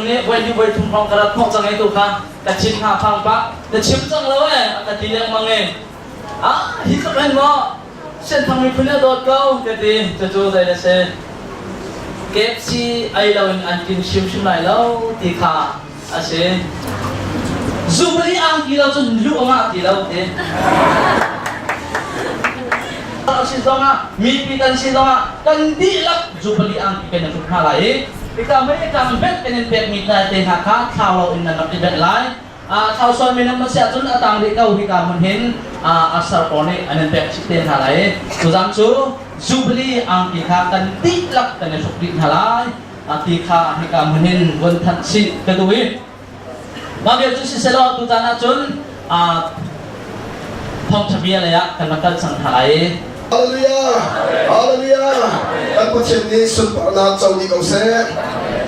nih voi hnih voi thum hrawng ka rat hnawh cang i tu kha ka thin hna phang pah. Na chim cang lo ee a ka ti lengmang i ah hi tluk hin maw Senthang miphun nih a dawt ko ka ti. Cucu zei na si? KFC ei loin an kin hrimhrim lai lo ti kha a si. Zubali angki lo cun luh a ngah ti lo ti. Si zongah mipi kan si zongah kan dihlak zubali angki kan i hruk hna lai i hika mei tlang benh kan in pekmi te hna kha thlau loin nan rak i benh lai. Thlau sualmi nan si ahcun a tang rih ko hika hmun hin Asar pawl nih an in pek chih te hna lai. Tuzaan cu Jubilee angki kha kan dihlak kan i hruk dih hna lai ti kha hika hmun hin vun thanh chih ka duh i mah vial cu siselaw tuzaan ahcun thawngṭha bia lei ah kan rak kal cang hna lai. Hallelujah! Hallelujah! Kan Pathian nih sunparnak co dih ko seh.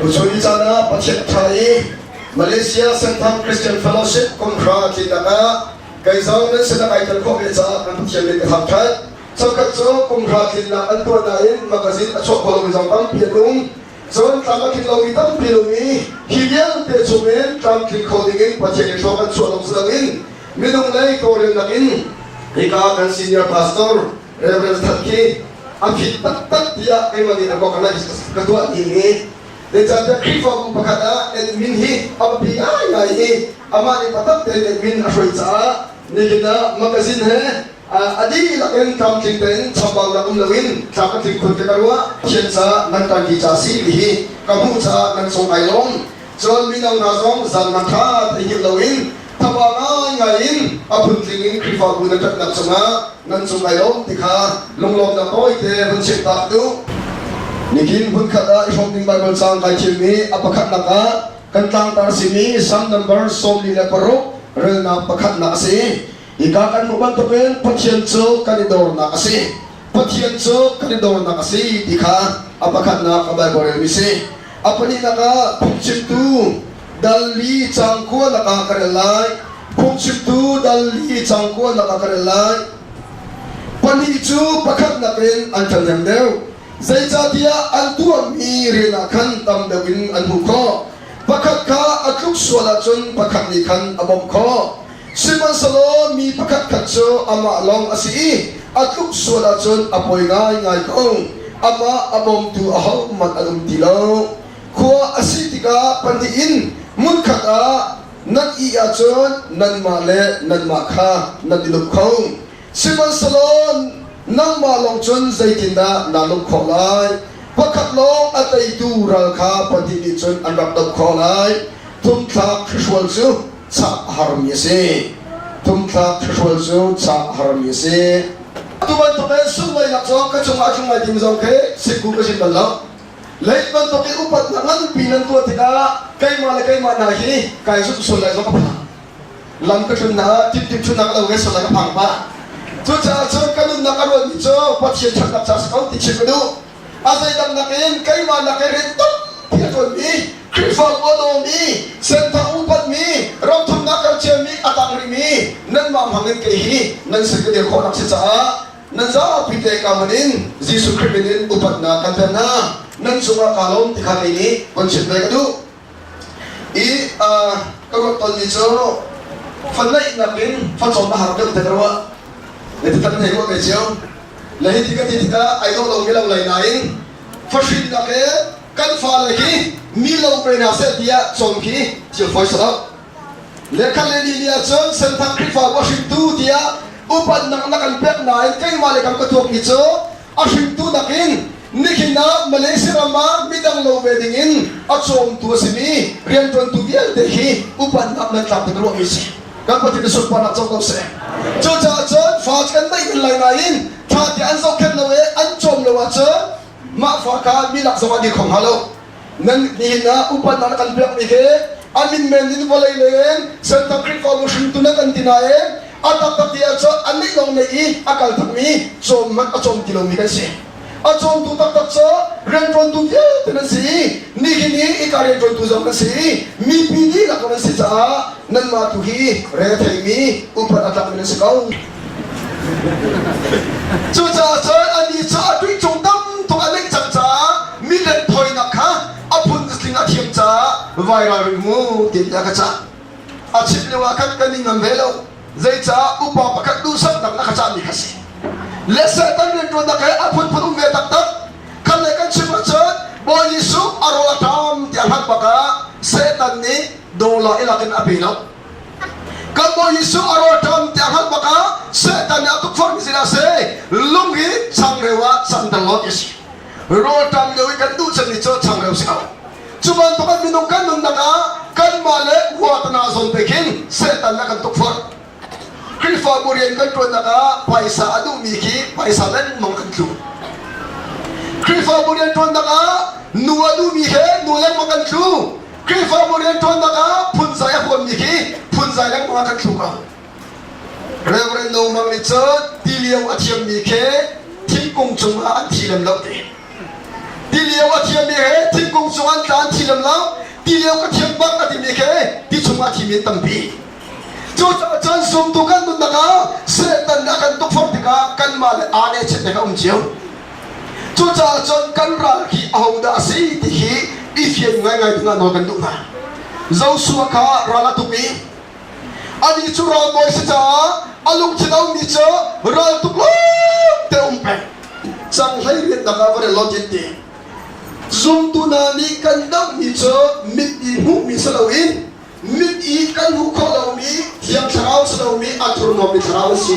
Tuchun ni caan ah Pathian ṭha i Malaysia Senthang Christian Fellowship kumhra tlinnak ah kei zong nan sinah ai tel khawh ve caah kan Pathian min ka thangṭhat. Cheukhat cu kumhra tlinnak an tuah nain magazine a chuah kho lomi zong tampi an um. Cun tlam a tling lomi tampi an um i hi vialte chungin tlamtling kho dingin Pathian in thluak an chuah lo si loin minung lei tawlrelnak in hika kan senior pastor Reverend That khi a fit taktak tiah keimah nih a ka tuah ding i Zeicahtiah Khrihfabu pakhat ah admin hi a biapi ngaingai i amah nih taktak tein admin a hruai caah nihin ah magazine he a dihlak in tlamtling tein chambaunak um loin tlam a tling khun te ka ruah. Pathian caah nan ṭanpi ca si ti hi ka hmuh caah nan cung ai lawm. Cun mino hna zong zanmang ṭha te hngilh loin thaba ngaingai in a phuntling in Khrihfabu nan ṭanhnak cungah nan cung ai lawm ti kha lunglawmnak tawite vun chim ta duh. Nihin hmunkhat ah i hrawm ding Baibal caang kai thimmi a pakhatnak ah kan tlangtar simi Salm number 46 relnak pakhatnak a si. Hika kan hmuh bantukin Pathian cu kan i dornak a si. Pathian cu kan i dornak a si ti kha a pakhatnak a Baibal relmi si. A pahnihnak ah phungchimtu dal li cang kua lakah ka rel lai. Phungchimtu dal li cang kua lakah ka rel lai. Pahnih cu pakhat nakin an ṭhahnem deuh. Zeicahtiah an tuahmi rian ah khan tam deuh in an hmuh khawh. Pakhat kha a tluk sual ahcun pakhat nih khan a bawmh khawh. Sihmanhsehlaw mi pakhatkhat cu amah lawng a si i a tluk sual ahcun a poi ngaingai ko. Amah a bawmtu ahohmanh an um ti lo. Khua a si tikah pahnih in hmunkhat ah nan ih ahcun nanmah le nanmah kha nan i lup kho. Sihmanhsehlaw nangmah lawng cun zeitindah naa lumh khawh lai? Pakhat lawng a teitu ral kha pahnih nih cun an rak doh khawh lai. Thumthlak hrihrual cu chah a harmi a si. Thumthlak hrihrual cu chah a harmi a si. Tu bantuk in sunlawinak zong ka cungah a tlung lai timi zong khi sikku ka chim bal lo. Lei bantuk i upatnak nganpi nan tuah tikah keimah le keimah hna hi kai zumh sual lai zong ka phang. Lam ka tlun hna timtim ṭhutnak lo nge sual lai ka phang pah. Cucaah cun ka nunnak a ruatmi cu Pathian ṭhatnak ca si ko ti chim ka duh. A zeidang nakin keimah nakin rian tampi a ṭuanmi, Khrihfabu a dawmi, senthang upatmi, ramthumnak kal ciami a tang rihmi nanmah hmangin kei hi nan sin ka dir khawhnak si caah nan zapi te ka hmun in Jesuh Khrih min in upatnak kan pek hna. Nan cungah kaa lawm ti kha kei nih von chim ve ka duh. I ka ruat tawnmi cu fa neihnak in fa cawm a har deuh te ka ruah. Le ti tan hei ruah ve cio. Le hi ti ka ti tikah ai dawh lomi lo lai nain fahrinnak he kan fale hi mi lo pre hna seh tiah cawm khi thil fawi si lo. Le khat le ni ni ahcun Senthang Khrihfabu a hringtu tiah upatnak na kan pek nain keimah le kam ka tuakmi cu a hringtu nakin nihin ah Malaysia ram ah midang lo ve dingin a cawmtu a simi rianṭuantu vialte hi upatnak nan tlak tik ruahmi si. Kan Pathian na sunparnak co ko seh. Cucaah cun fa cu kan neih men lai nain ṭha te an zohkhenh lo i an cawm lo ahcun mah fa kha mi lak zongah dir kho hnga lo. Nan nihin ah upatnak na kan pekmi hi a min men in vawlei leng Santa Khrihfabu hringtu nan kan ti nain a taktak ti ahcun an neih lawng neih i a kal takmi cawm hmanh a cawm ti lomi kan si. A cawmtu taktak cu rianṭuantu vialte nan si i nihin i hika rianṭuantu zong nan si i mipi dihlak nan si caah nanmah tu hi re a theimi upat a tlakmi nan si ko. Cucaah cun anih cu a tuichung tam tuk a neih cang caah mi hlenthawinak kha a phun tling a thiam caah. Vai ralring mu ti a ka cah. A chim lio ah khan kan i ngam ve lo. Zeicah upa pakhat duhsaknak na ka cahmi kha si. Le Satan rianṭuannak he a phunphun um ve taktak. Khan le kan chim ahcun Bawi Jesuh a rawl a ṭam ti a hngalh bak ah Satan nih dawla i lakin a pe lo. Kan Bawi Jesuh a rawl ṭam ti a hngalh bak ah Satan nih a tukforhmi sinah seh lung hi changreu ah canter law ti a si. Rawlṭam lio i kan duh cemmi cu changreu si ko. Cu bantuk in minung kan nunnak ah kanmah le huatana zawn te khin Satan a kan tukforh. Khrihfabu rian kan ṭuannak ah phaisa a duhmi khi phaisa lengmang kan tlu. Khrihfabu rian ṭuannak ah nu a duhmi he nu lengmang kan tlu. Khrihfabu rian ṭuannak ah phunzai a huammi khi phunzai lengmang ah kan tlu ko. Reverend No Mang nih cun tilio a thiammi khi thingkung cungah an thi lem lo ti. Tilio a thiammi he thingkung cung an tla an thi lem lo. Tilio ka thiam bak a timi khi ti chungah a thimi an tampi. Cucaah cun zumtu kan nunnak ah Satan nih a kan tukforh tikah kanmah le aa le chet a um cio. Cucaah cun kan ral khi ahodah a si ti hi i fian ngaingai dingah nawl kan duh hna. Joshua kha ral a tuk i Anih cu ralbawi si caah a lungthin a ummi cu raltuk lawng te um peng. Canghlei riannak ah va rel law tin ti. Zumtu hna nih kan dohmi cu mit i hmuhmi si loin mit i kan hmuh khawh lomi Thiang Thlarau si lomi a thurhnawmmi thlarau an si.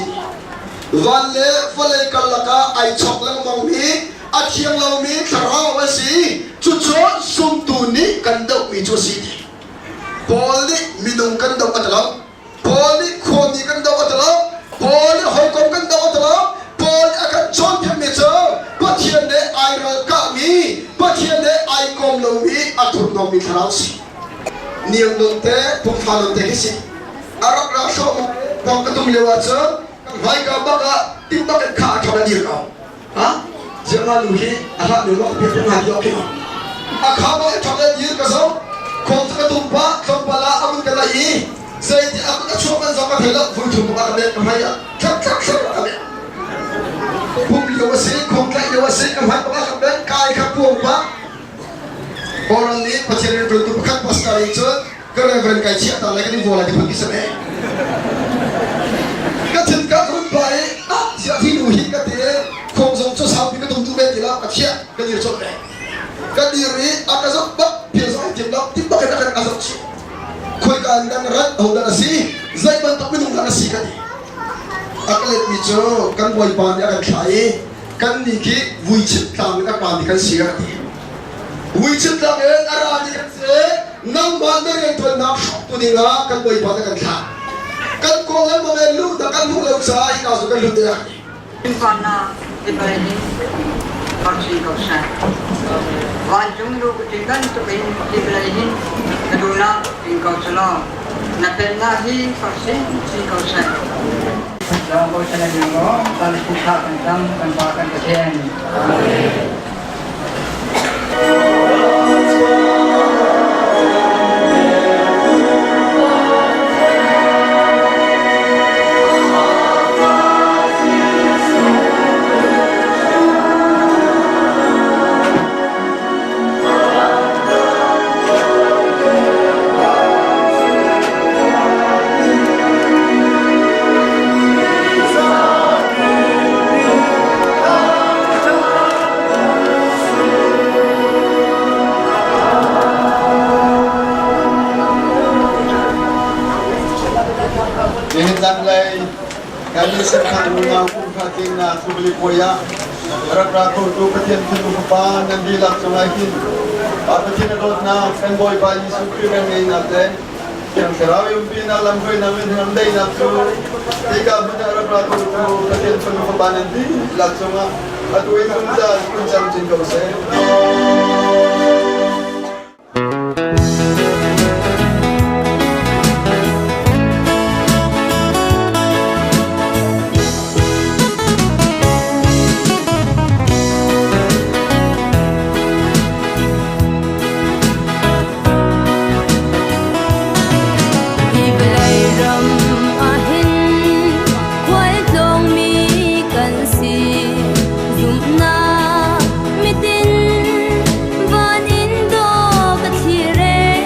Van le vawlei karlak ah ai chok lengmangmi a thiang lomi thlarau an si. Cucu zumtu nih kan dohmi cu a si ti. Paul nih minung kan doh a ti lo. Paul nih khuami kan doh a ti lo. Paul nih hawikom kan doh a ti lo. Paul nih a kan cawnpiakmi cu Pathian he ai ralkahmi, Pathian he ai kom lomi a thurhnawmmi thlarau si. Niam non te, pumfa non te khi si. A rak ra hrawh bang ka tum lio ahcun ka hmaika bak ah tim bak in kha a ṭhawng a dir ko. Ha? Ziangah nu hi a hlah nu lawng piak nga ti okay A kha ba thok le dir ka zo khong ka tum pa tlawmpal ah a vun ka lai i zeiti a kut a chuak man zong ka thei lo vui thum ka mek ka hmai ah thlak thlak thlak ka mek pum lio a si khong tlaih lio a si ka hmai pa ka mek kai kha puang pa Kawlram nih Pathian rianṭuantu pakhat pastor nih cun ka reverend kai chiah ta lai kan in vaw lai ti phun ki sam e. Ka thin ka run pa i ah ziah thi nu hi ka ti khong zong cu saupi ka tum tu ve ti la ka chiah ka dir colh ve. Ka dir i a ka zoh bak phil zong ai tim lo tim bak in a kan a zoh chih. Khoika in dah na rat ho dah na si zei bantuk minung dah na si ka ti. A ka letmi cu kan bawipa nih a kan thlah i kannih khi vuichip tlang in a pami kan si a ti. Vuichip tlang in a rami kan si. Nangmah na rianṭuannak hrawktu dingah kan Bawipa na kan thlah. Kan kawl lengmang i luh dah kan hmuh lo caah hika cu kan lut tiah. Sunparnak tipil in rak si ko seh. Vancung lu ka ti bantukin tipil in ka duhnak in ko selaw na pennak hi rak si ko seh. Nihin zanlei kan Senthang unau kumkha tlingnak Jubilee puai ah rak ra khotu Pathian fanu fapa nan dihlak cungah hin Pa Pathian a dawtnak kan Bawipa Jesuh Khrih velngeihnak le Thiang Thlarau i umpinak lamhruainak in ram daihnak cu hika hmun ah rak ra khotu Pathian fanu fapa nan dihlak cungah atu in zungzal kun camcin ko seh. Hi vawlei ram ah hin khualtlawngmi kan si. Zumhnak mitin van in dawh ka thlir e.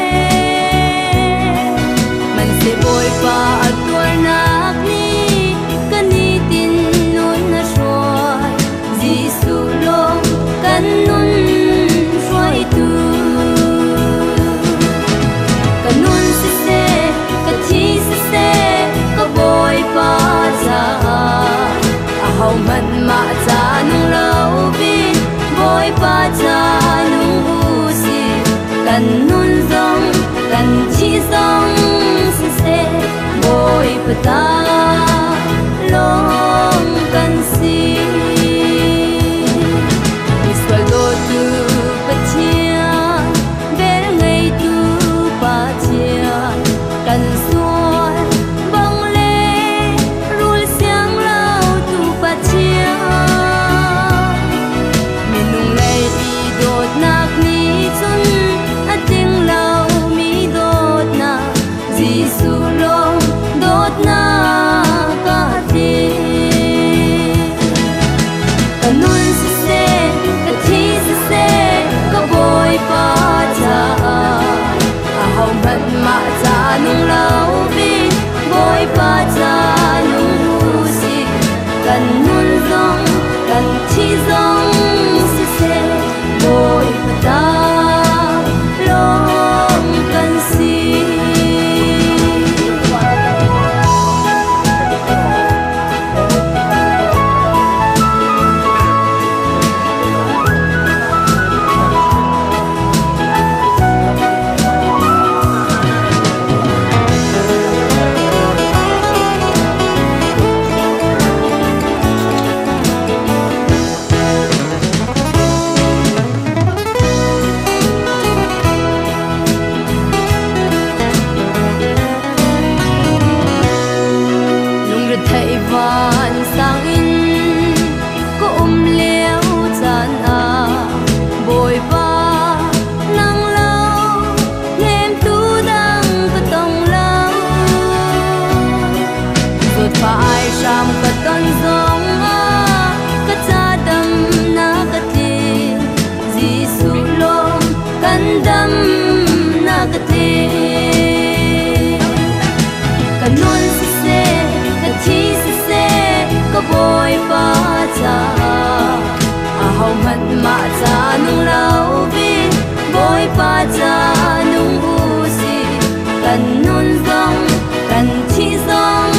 Kan nun zong kan thi zong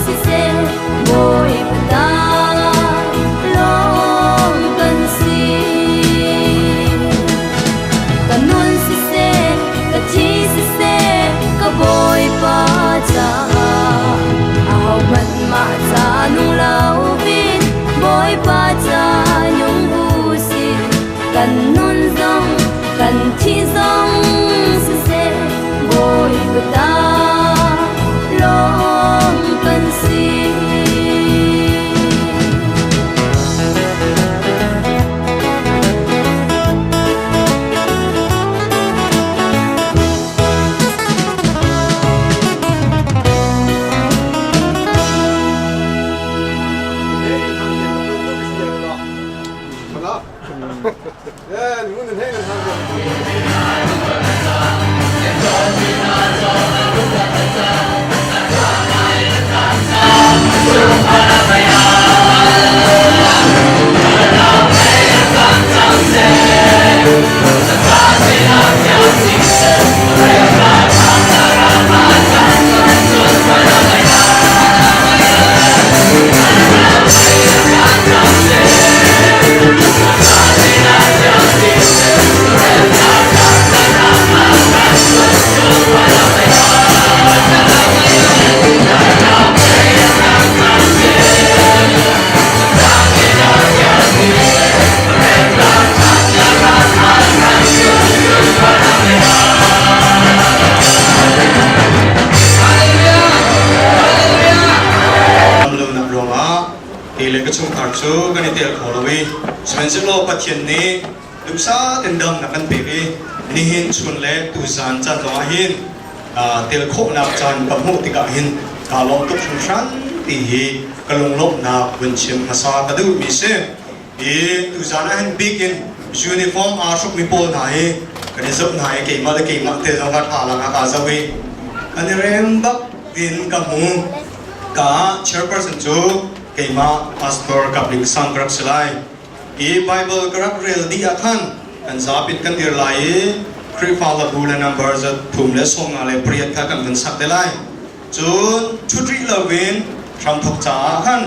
siseh Bawipa ta lawng kan si. Ka nun siseh ka thi siseh ka Bawipa caah ahohmanh mah ca nung loin Bawipa ca nung u sih. Kan nun zong kan thi zong siseh Bawipa ta lawng kan si. Lonak ruangah kei le ka chungkhar cu kan i tel kho lo i sihmanhsehlaw Pathian nih duhsah tein damnak kan pek i nihin chun le tuzan caan zongah hin tel khawhnak caan ka hmuh tikah hin kaa lawm tuk hringhran ti hi ka lunglawmhnak vun chim hmasa ka duhmi si. I tuzan ah hin bik in uniform aa hrukmi pawl hna hi kan i zoh hna i keimah le keimah te zong ka thla lang ah kaa zoh i an i rem bak in ka hmu. Ka chairperson cu keimah pastor Kapling Sang ka rak si lai. I Bible ka rak rel dih ah khan kan zapit kan dir lai i Khrihfa labu le number zat 38 kha kan vun sak te lai. Cun ṭhut rih loin hramthok caah khan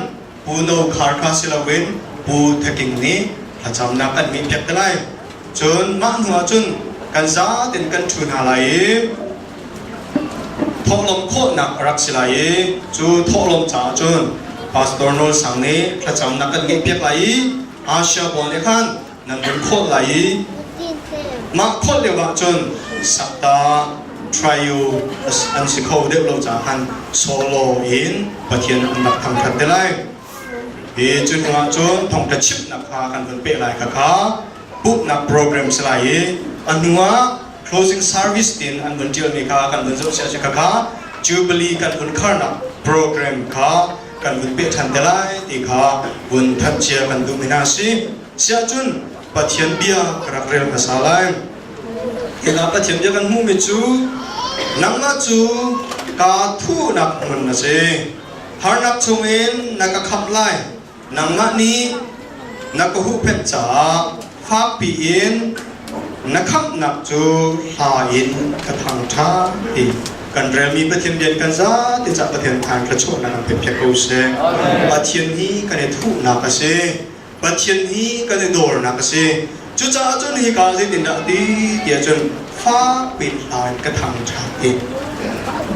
Pu No Khar kha si loin Pu Thaking nih thlacamnak kan ngeihpiak te lai. Cun mah hnu ah cun kan zaten kan ṭhu hna lai i thawhlawm khawhnak a rak si lai i cu thawhlawm caah cun Pastor Nawl Sang nih thlacamnak kan ngeihpiak lai i Asia pawl nih khan nan vun khawh lai i mah khawh lio ah cun sakta trio an si kho deuh lo caah khan solo in Pathian an rak thangṭhat te lai. Hi cu hnu ah cun thawngṭha chimnak kha kan vun peh lai kha kha pumhnak program si lai i a hnu ah closing service tin an vun ṭialmi kha kan vun zoh sia si kha kha Jubilee kan vun kharnak program kha kan vun peh ṭhan te lai ti kha vun thanh cia kan duhmi hna si. Siahcun Pathian bia ka rak rel hmasa lai. Hika Pathian bia kan hmuhmi cu nangmah cu kaa thuhnak hmun na si. Harnak chungin na ka khamh lai. Nangmah nih na ka huhphenh caah fakpi in na khamhnak cu hla in ka thangṭhat ti kan relmi Pathian rian kan zate cah Pathian than thluachuahnak kan pek piak ko seh. Pathian hi kan i thuhnak a si. Pathian hi kan i dawrnak a si. Cucaah cun hika zeitindah a ti tiah cun fak piin hla in ka thangṭhat i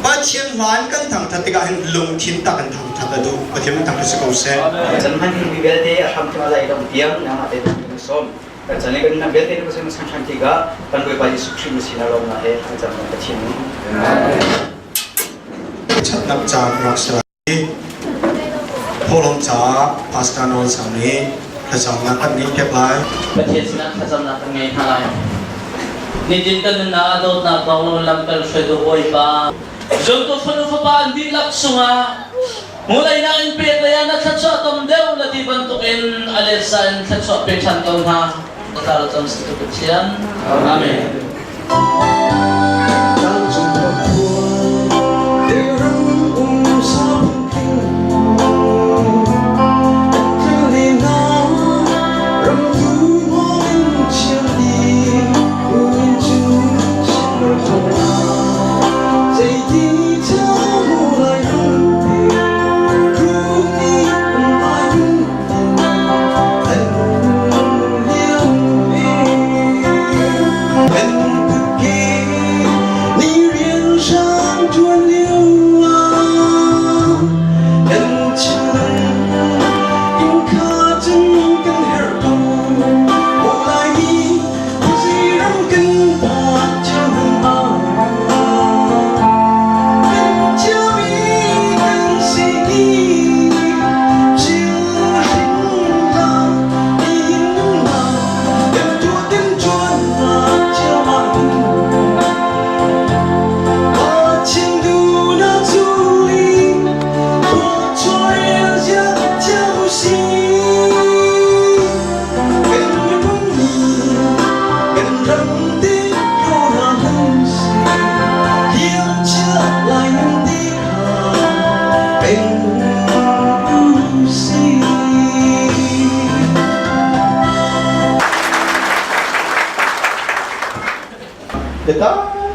Pathian hla in kan thangṭhat tikah hin lungthin tak in thangṭhat a duh. Pathian min thangṭhat si ko seh. Can hman hi mi vialte a hram thiam a lai dong tiang nangmah te kan sawm. Kan chan i kan nunnak vialte na Pathian sang ṭhan tikah kan Bawipa Jesuh Khrih na sinah lawmnak he kan cam Pathian. Ṭhatnak caan rak si lai. Thawhlawm caah Pastor Nawl Sang nih thlacamnak kan ngeihpiak lai. Pathian sinah thlacamnak kan ngei hna lai. Nitin kan nunnak ah dawtnak dong lo lamkal hruaitu Bawipa, zumtu fanu fapa an dihlak sungah hmuleinak in pek lei ah na thluachuah tam deuh na ti bantukin a letsa in thluachuah pe ṭhan ko hna. Tla cam si tu Pathian. Amen.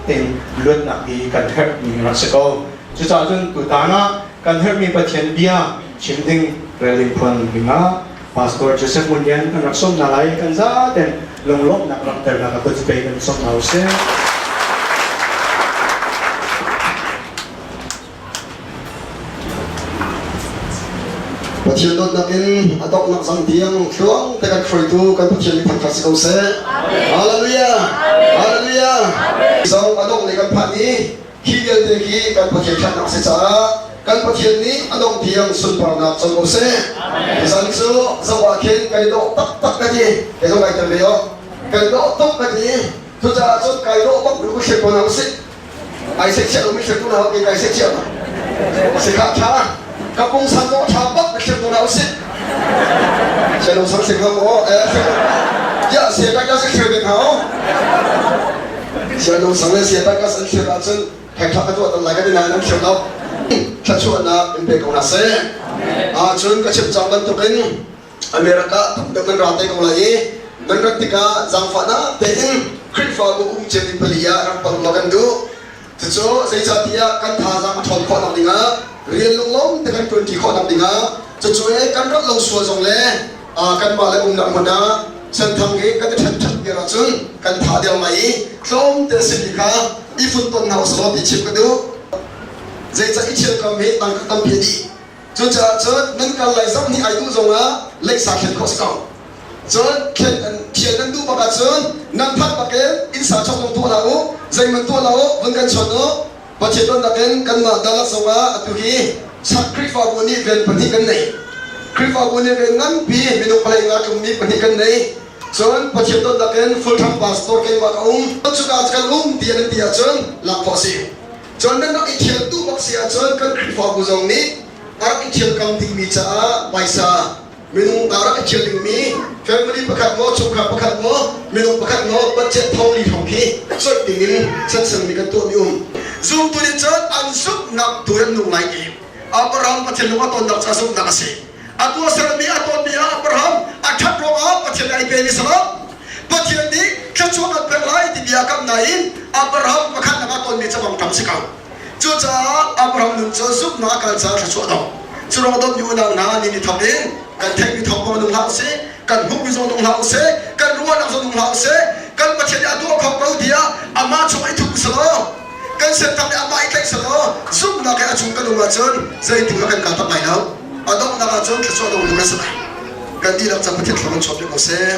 tein luatnak hi kan herhmi rak si ko. Cucaah cun tutan ah kan herhmi Pathian bia chim ding rel ding phuan dingah Pastor Joseph Ngun Lian kan rak sawm hna lai kan zaten lunglawmhnak langhternak a kut pe kan sawm hna usih. Pathian dawtnak in a donghnak zang tiang tluang te kan hruaitu kan Pathian nih thangṭhat si ko seh. Hallelujah. Hallelujah. Zong a dongh lei kan phanh i hi vialte khi kan Pathian ṭhatnak si caah kan Pathian nih a dongh tiang sunparnak co ko seh. Zan cu zoh ah khin kan i dawh taktak ka ti. Kei zong kai tel ve oh. Kan i dawh tuk ka ti. Cucaah cun kai dawh bak nu hre ko hna usih. Ai sek chiah lomi hre tu na ke kai sek chiah ma. Sikha tha ka pungsan dawh tha bak ka hre tu na usih. Siano sang sing hang o eh ya sia ka ka sik hre ve hna o. Siano sang le sia ta ka san hre ahcun thai tha ka tuah tan lai ka ti nain an hre lo. Thluachuahnak in pe ko hna seh. Ahcun ka chim cang bantukin America tam deuh nan ra te ko lai i nan rat tikah zaangfahnak tein Khrihfabu um cia ni pali ah rak pang law kan duh. Cucu zeicahtiah kan thazaang a ṭhawn khawhnak dingah rian lunglawm te kan ṭuanṭi khawhnak dingah cucu e kan rat lo sual zong le kanmah le umnak hmun ah senthang i kan i ṭhen ṭhat viar ahcun kan tha deuh lai i tlawmte a simi kha i funton hna usih law ti chim ka duh. Zeicah i ṭhialkam hi tangka tampi a dih. Cucaah cun nan kal lai zong nih ai duh zongah leisa thlen khawh si ko. Cun thlen thial nan duh bak ahcun nan phanh bak in innsa chok zong tuah hlah u, zeihmanh tuah hlah u, vun kan chawn u. Pathian tonnak in kanmah Dallas zongah atu hi chak Khrihfabu nih rian pahnih kan nei. Khrihfabu nih rian nganpi minung palei nga tlummi pahnih kan nei. Cun Pathian tonnak in full time pastor keimah ka um. Cuka kan um ti an ti ahcun lak khawh a si. Cun nan rak i thial duh bak si ahcun kan Khrihfabu zong nih a rak i thialkam dingmi caah paisa minung aa rak i thial dingmi family pakhat maw chungkhar pakhat maw minung pakhat maw budget thong li hrawng khi coih dingin chanchangmi kan tuahmi um. Zumtu nih cun an zumhnak tu an nung lai i Abraham Pathian lung a tonnak cu a zumhnak a si. A tuahsermi a tonmi ah Abraham a ṭhat ruangah Pathian nih ai pemi si lo. Pathian nih thluachuah kan pek lai ti bia kam nain Abraham pakhatnak ah tonmi cu bang tam si ko. Cucaah Abraham nun cu zumhnak a kal caah thluachuah dong. Cu ruang dawtmi unau hna ni ni thawk in kan theihmi thawngpang nung hlah usih, kan hmuhmi zong nung hlah usih, kan ruahnak zong nung hlah usih, kan Pathian nih a tuah kho ko tiah amah chung i thup usih kan senthang nih amah i tlaih selaw zumhnak he a chung kan um ahcun zeitik ah kan kal tak lai lo. A donghnak ahcun thluachuah dong ding kan si lai. Kan dihlak ca Pathian thluak in chuak ko seh.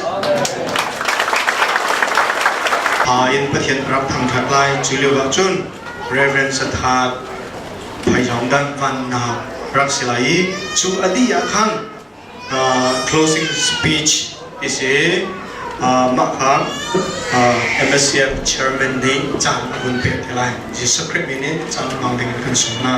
In Pathian rak thangṭhat lai cu lio ah cun Reverend Sathat Phaizawng Dan vannak rak si lai i cu a dih ah khan closing speech ti si mah kha MSCF chairman nih caan a hun pek te lai. Jesuh Khrih min in caan hmang ding in kan sawm hna.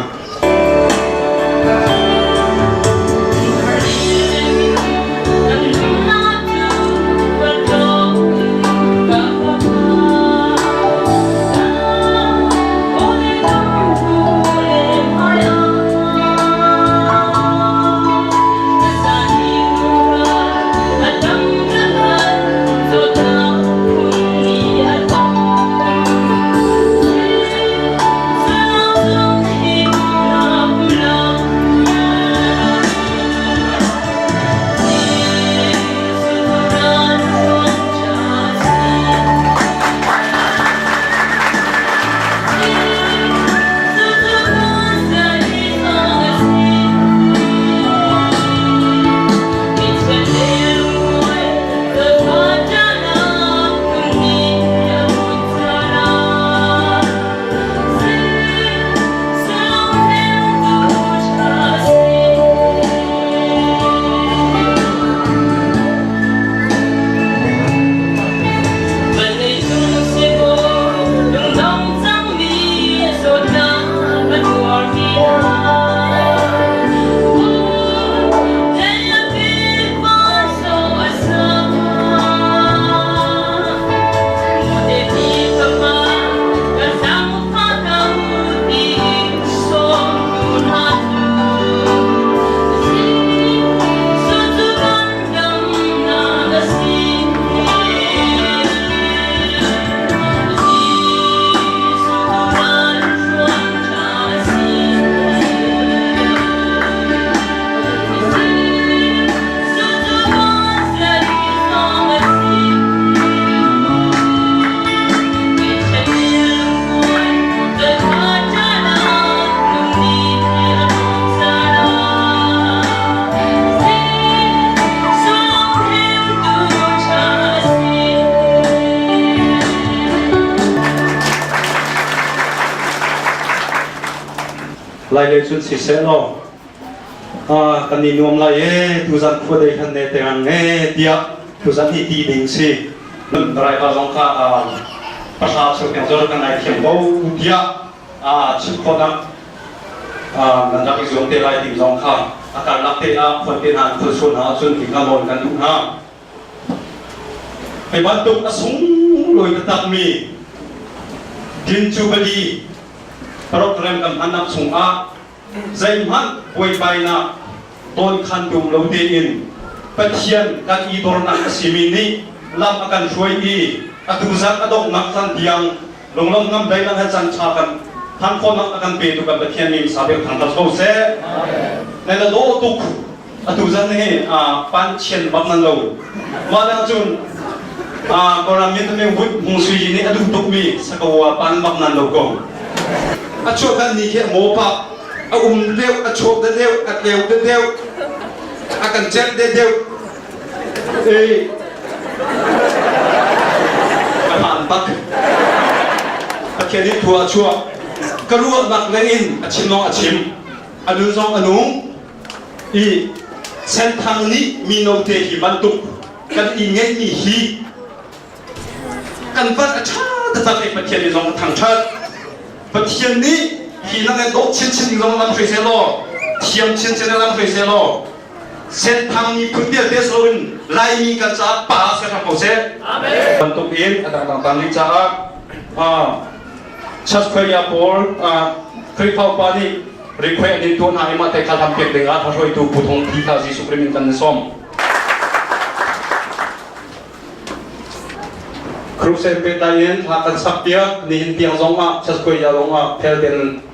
Lai lei cun siseh law kan i nuam lai e tuzan khua dei hlan ne te ngang e tiah tuzan hi ti ding si. Driver zong kha pahra chung tiang zor kan ngai thiam ko tiah chim khawhnak nan rak i zuam te lai ding zong kha a karlak te ah khuan te hna khul sual hna ahcun hi kha nawn kan duh hna. Hi bantuk a sunglawi taktakmi Din Jubilee program kan hmannak chungah zeihmanh buaibainak dawnkhantu um lo tein Pathian kan i dornak a simi nih lam a kan hruai i atu zan a donghnak caan tiang lunglawm ngam dai lang he caan ṭha kan than khawhnak a kan petu kan Pathian min sa bel thangṭhat ko seh. Nan la dawh tuk. Atu zan hi pan chian bak nan lo. Mah dang cun Kawlram min mi Wut Hmung Sui nih a duh tukmi sakawa pan bak nan lo ko. A chuah kan ni khi a maw pak a um deuh a chuak de deuh a tleu de deuh a kan celh de deuh e ka hmaan bak Pathian nih thua a chuah ka ruahnak lengin a chim zong a chim a nun zong a nung i Senthang nih mino te hi bantuk kan i ngeihmi hi kan van a ṭha taktak i Pathian nih zong a thangṭhat. Pathian nih hi lang in dawh chinchin ding zong lam hruai seh law thiam chinchin in lam hruai seh law Senthang miphun vialte si loin Laimi kan caah pa ser hram ko seh. Bantuk in a dangdang tan rih caah Church Choir pawl Khrihfa upa nih request an in tuah hna i mah te kha hlam pek ding ah hruaitu Pu Thong Thi kha Jesuh Khrih min kan in sawm. Crusade pehtlai in hla kan sak piak nihin tiang zong ah Church Choir zong ah phel ten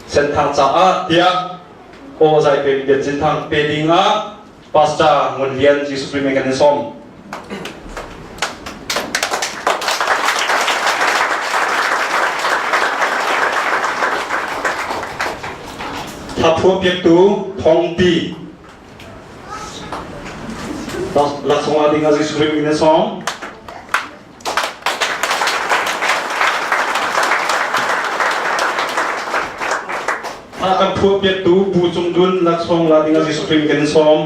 Senthang caah tiah aw zai pe biat cin thang pe ding ah Pastor Ngun Lian Jesuh Khrih min kan in sawm. Thaphuah piaktu Thongpi laksawng ah ding ah Jesuh Khrih min in sawm. A kan phuah piaktu Pu Cung Dun laksawng la ding ah Jesuh Khrih min kan in sawm.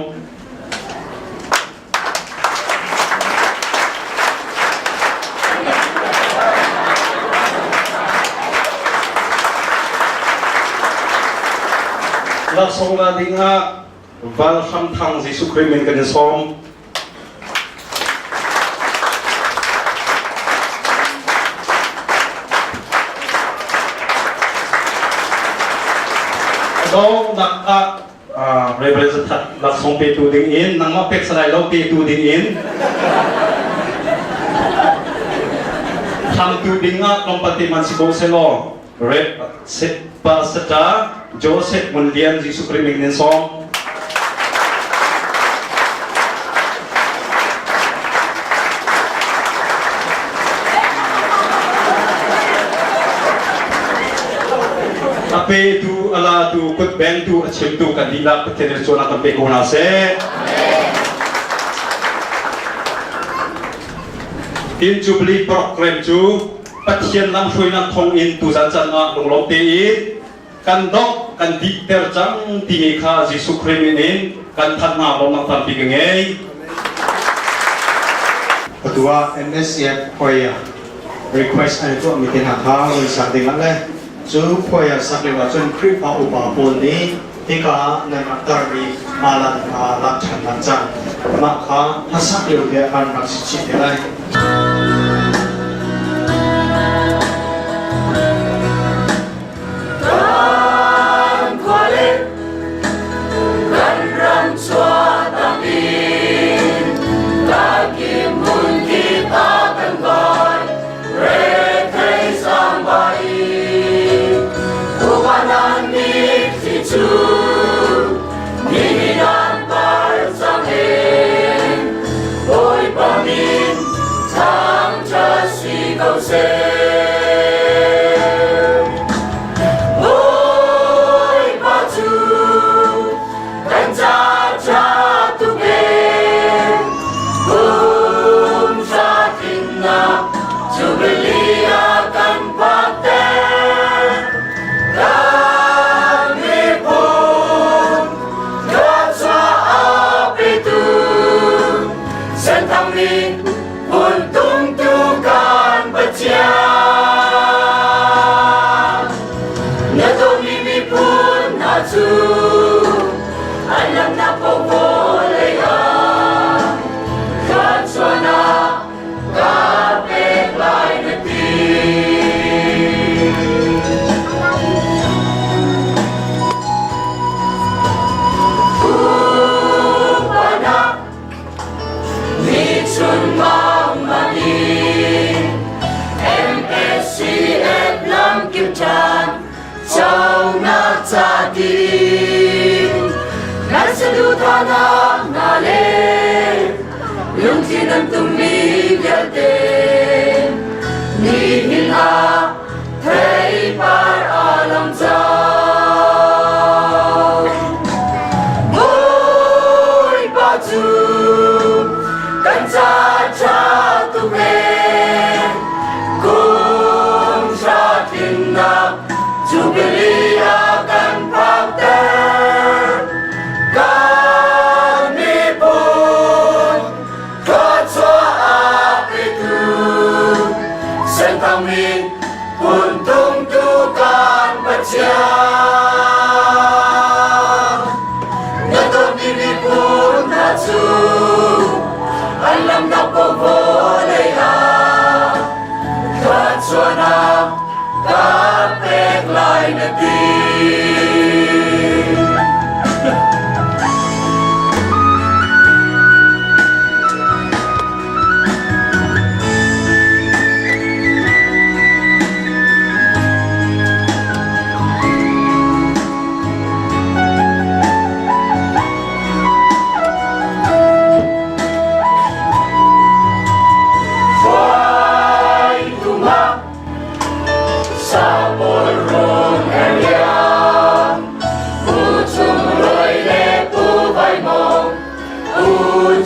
Laksawng la ding ah Val Hram Thang Jesuh Khrih min kan in sawm. Donghnak ah Reverend Zathat laksawng petu ding in nangmah pek salai lo petu ding in hlamtu ding ah tlawmpal te man si ko selaw Rev Pastor Joseph Ngun Lian Jesuh Khrih min in sawm. A petu, a latu, kutbengtu, a chimtu kan dihlak Pathian nih cawnnak kan pe ko hna seh. Tin Jubilee program cu Pathian lamhruainak thawng in tuzan can ah lunglawm tein kan dongh kan dihter cang timi kha Jesuh Khrih min in kan thanh hna lawmnak tampi ka ngei. Atu ah MSCF choir request an tuahmi te hna kha run sak ding ah le cu choir sak lio ahcun Khrihfa upa pawl nih hika ah nan rak tarmi alan kha lak ṭhan lan cang. Mah kha hlasak lio te ah khan rak si chih te lai. Kan khuale kan ram chuahtak in kakim hmun kip ah kan vai rethei sangbai Upanan mitthli cu nihin an par cang e Bawipa min tha. cu an lamnak paohpaoh lei ah thluachuahnak ka pek lai na ti. Upanak MSCF lamkip ṭhan conak ca ding nan saduhthahnak hna le lungthin nan tummi vialte nihin ah theipar a lang cang. Bawipa cu kan ca ṭha tuk ee, kum hra tlinnak Jubilee a kan phakter. Kan miphun thluachuah a petu Senthang mi Phuntung tu kan Pathian. Na dawtmi miphun hna cu an lamnak paohpaoh lei ah thluachuahnak ka pek lai na ti. U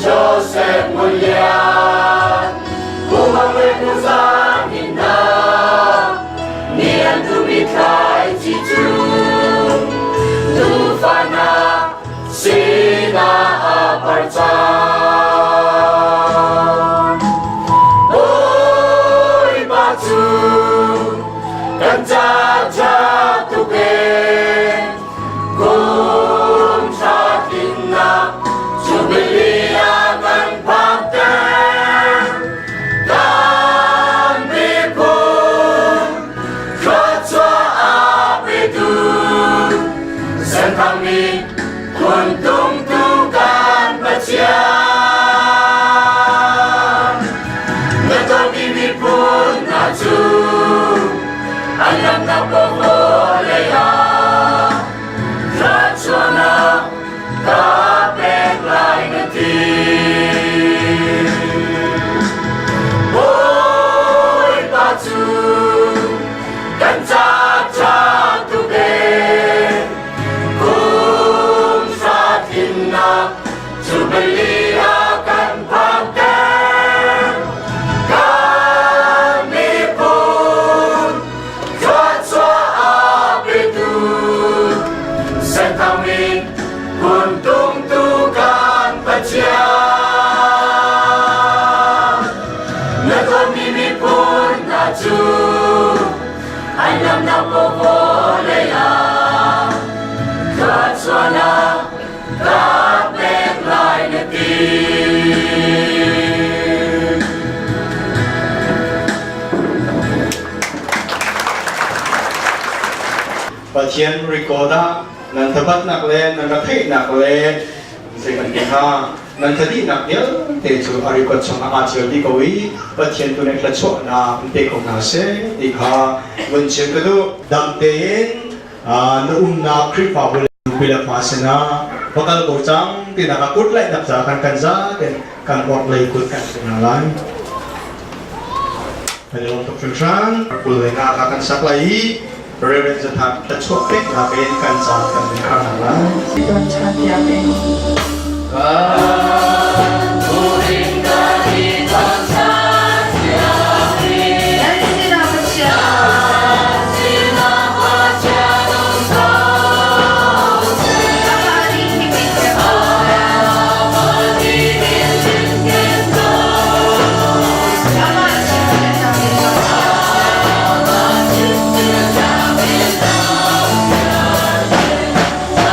Joseph Mulian, U Mang Le Pu Zang in na, ni an tu mi thlai chi chu, tu fa na si na a par cang. Bawipa cu kan ca tha tuk ee, Kum tha tlinnak Jubilee ah kan phakter. Kan miphun thluachuah a petu Senthang mi phuntungtu kan Pathian. Na dawtmi miphun hna cu an lamnak paohpaoh lei ah thluachuahnak ka pek lai na ti. Bawipa cu kan ca ṭha tuk ee, kum hra tlinnak Jubilee ah kan phakter. Kan miphun thluachuah a petu Senthang min Phuntungtu kan Pathian. Na dawtmi miphun hna cu an lamnak paohpaoh lei ah thluachuahnak ka pek lai na ti. Pathian record ah nan thabatnak le nan retheihnak le zei kan ti hnga nan thadihnak vialte cu a record chungah aa ṭial dih ko i Pathian tu nih thluachuahnak in pe ko hna seh ti kha vun chim ka duh. Dam tein na umnak Khrihfabu le nupi le fa sinah va kal ko cang tinak a kut laihnak ca kan kan za ten kan orhlei kut kan si hna lai. Kan i lawm tuk hringhran. Kul le nga kha kan sak lai i Reverend Zathat thluachuah peknak in kan caan kan in khar hna lai. Don chan tiang in. Nan sinah Pathian Amah nih him in ko seh. Amah chimchirnak in ko seh.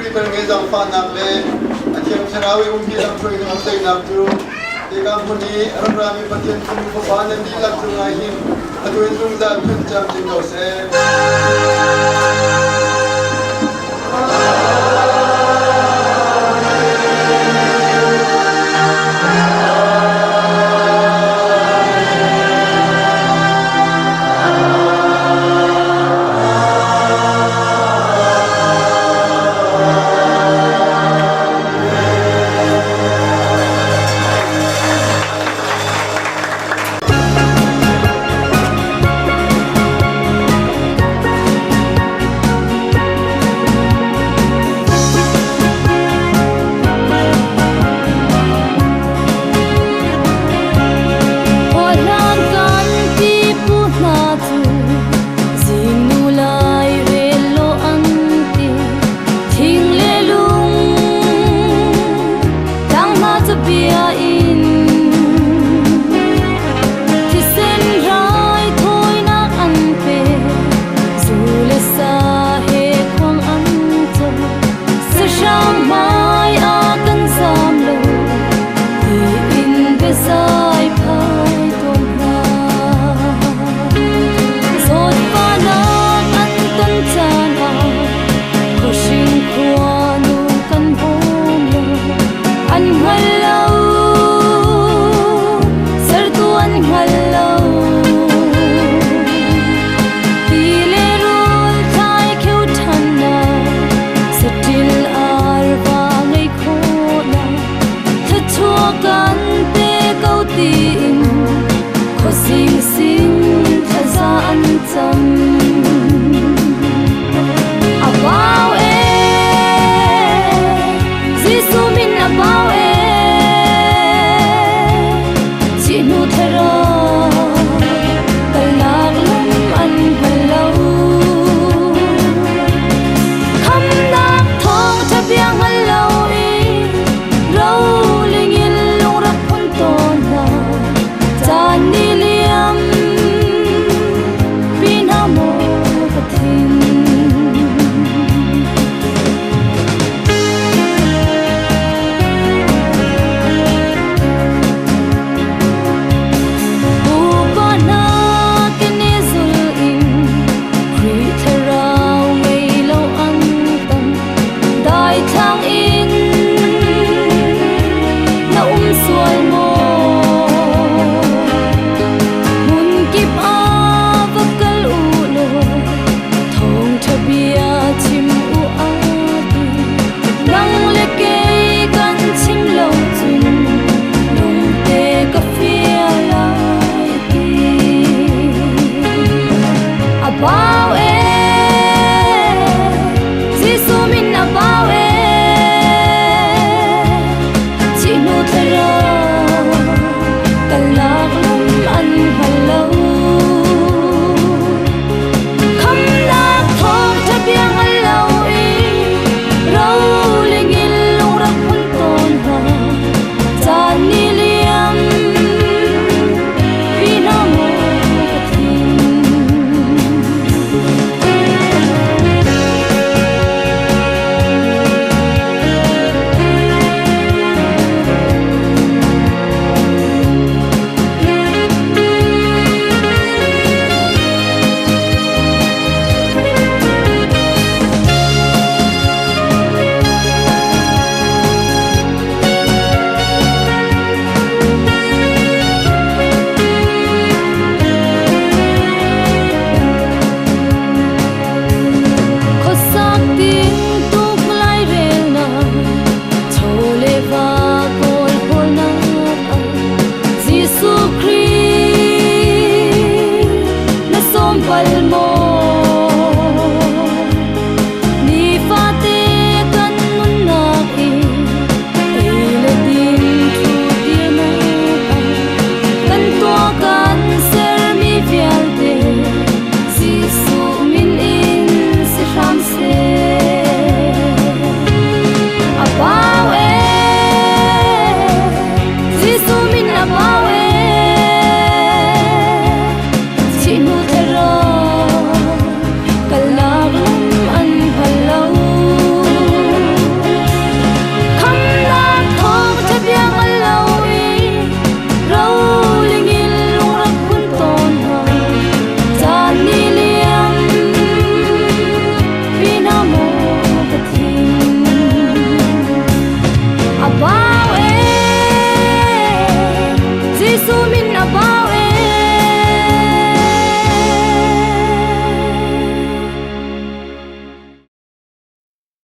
Khrih velngeih zaangfahnak le a Thiang Thlarau i umpi lamhruainak lamdaihnak cu hika hmun i a rak rami Pathian fanu fapa nan dihlak cungah hin atu in zungzal phun camcin ko seh. Hlan kan pipu hna cu zingnu lai rel law an ti thing le lung tlang hna cu bia in thisen rai thawinak an pe zu le sa he khuang an caw sahrang.